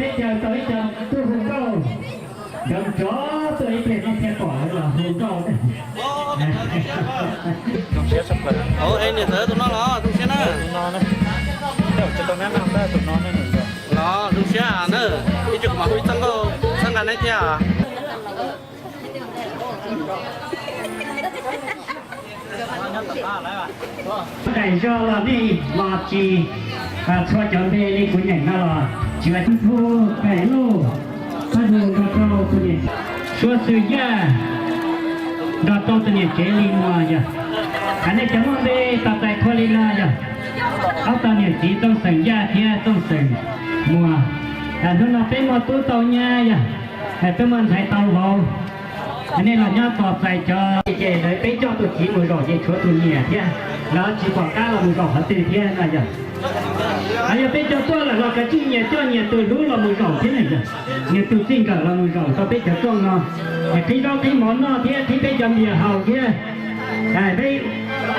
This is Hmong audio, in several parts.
Ib co tau ib co tuaj hu nkauj, nrov nrov tuaj ib pliag nej thiaj pom los hu nkauj. Niam ntxawm tus no los zoo siab na. Los zoo siab na, ib tsoom kuv mam hu ib txoj nkauj txhawb nqa neb thiab. Daim zog los nej los tsis, txhua cov npe li kuv nyeem no los tsis ua tub tub pem luj, pab nug nrog rau tus niam suab xwm yaj, nrog rau tus niam tsev li no yog. Hais nej cov muaj npe tos txais qhua li no yog. Ob tog niam txiv Tooj Xeem Yaj thiab Tooj Xeem Muas. Hnub no peb muaj tub tau nyab yog, peb muaj ntxhais tau vauv. Nej los nyob tos txais cov ces lawv peb coj tus txiv mus zaum ces tshuav tus niam thiab, lawv tsis pom qab los mus zaum qhov twg thiab no yog. Yog peb cov tuaj lawm los kav tsij nyias coj nyias tus hlub los mus zaum thiab ne yog, nyias tus txij nkawm los mus zaum rau peb cov rooj no, es qhib zaub qhib mov noj thiab qhib peb cov npias haus thiab. Peb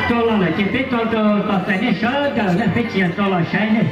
tso los lawm ces peb tso rau tos txais nej sawv daws na, peb tsis yog tso los saib nej.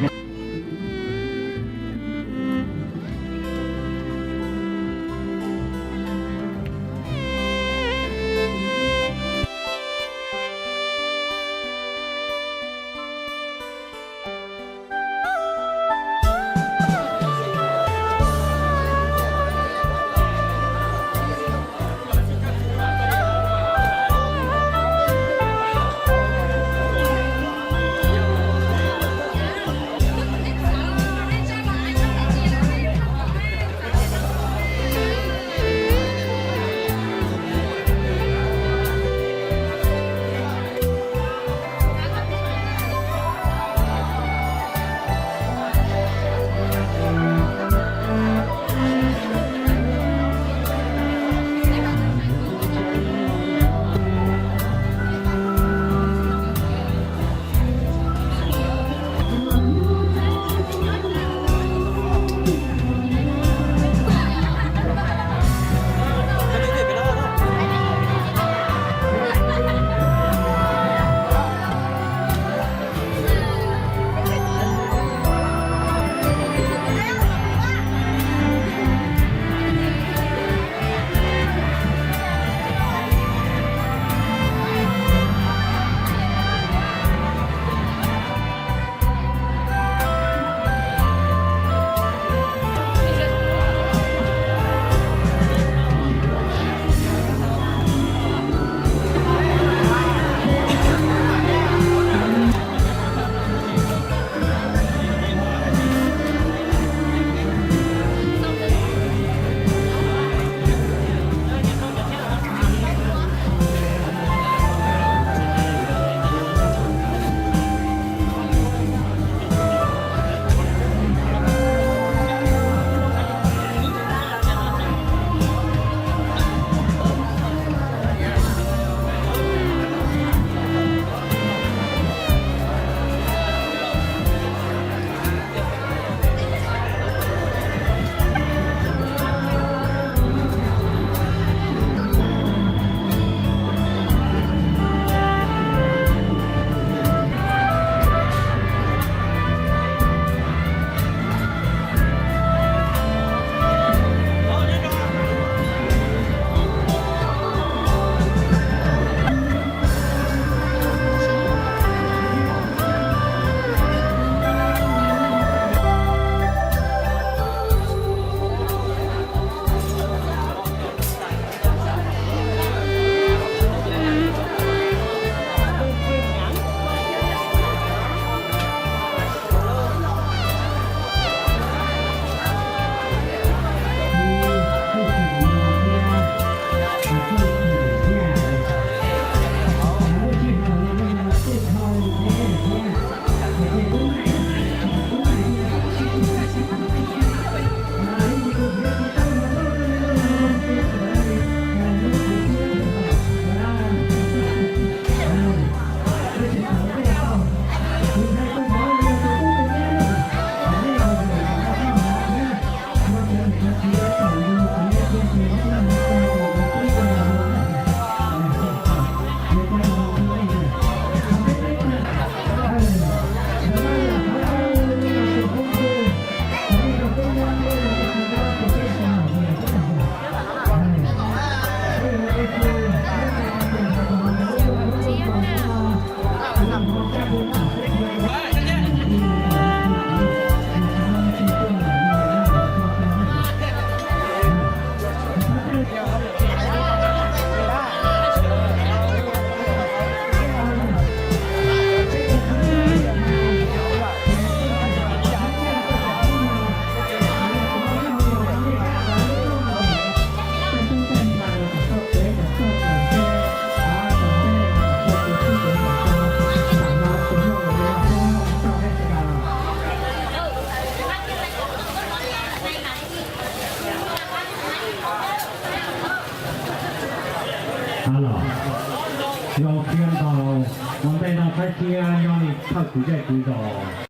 Hais tias nyob li thawj kuv zej kuv zos.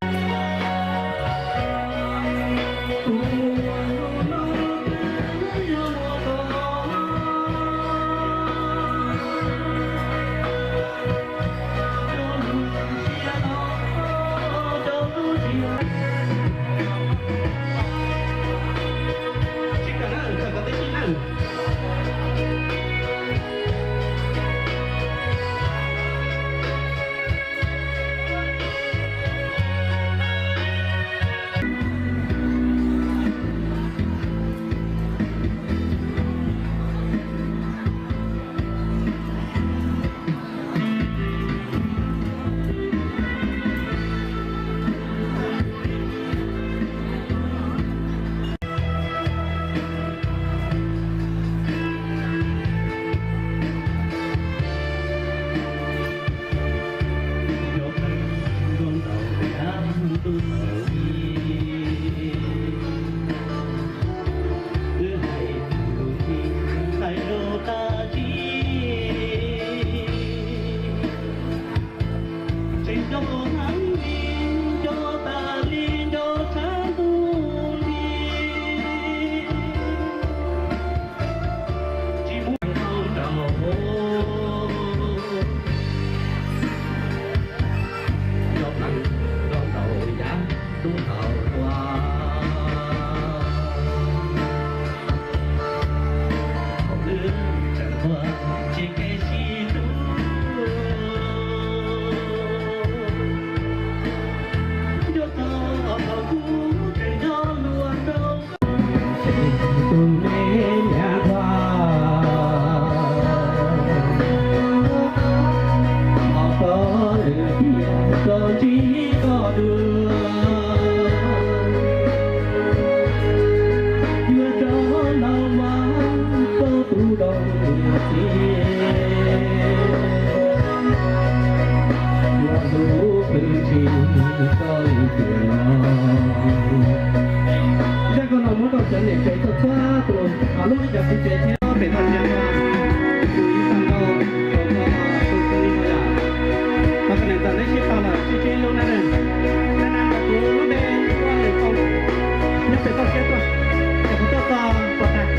Zaj koj no muab rau cov niam tsev txhua txhua tus, lub cov txiv tsev thiab pem toj siab, tus ib tag nrho rau koj tus xib hwb no yom. Thov kom niam ntxawm neb sib tau lawm sib sib hlub na. Neb na, kuv lub npe hu ua Lwm Tau, nyob pem toj siab tuaj, es kuv tuaj txog pov tag.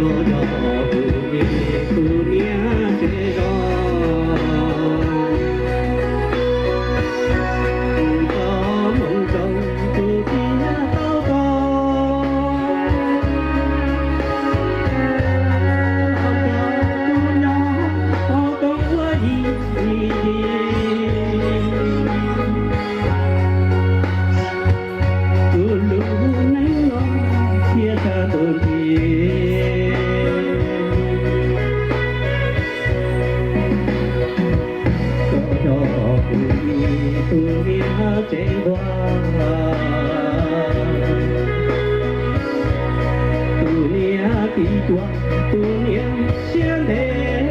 Tus yog tus niam tsev zog, tus tau hmoov rau tus txiv tau tau. Tus nyob ua koob ua yig yig yig. Tus lub neej no thiaj tag tus nti. Koj yog kuv tus niam tsev nquag, tus niam tiv cuag, tus niam siab ntev,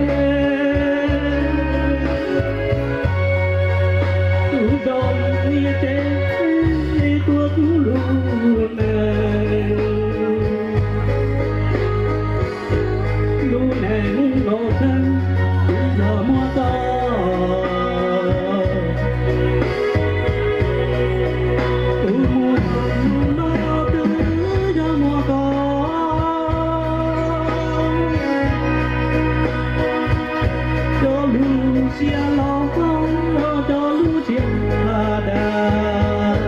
tus zoo niam tsev tuav kuv lub neej. Lub neej no txheej kuv yog muaj koj, tus muaj no twb yog muaj koj. Cov lub siab loj, cov lub siab dag,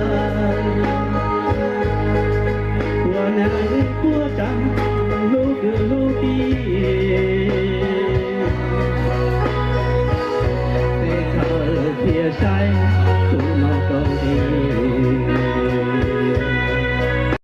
puas neeg puas tsav, lub kwv lub tij, tej chaw thiaj saib tus no rau nti.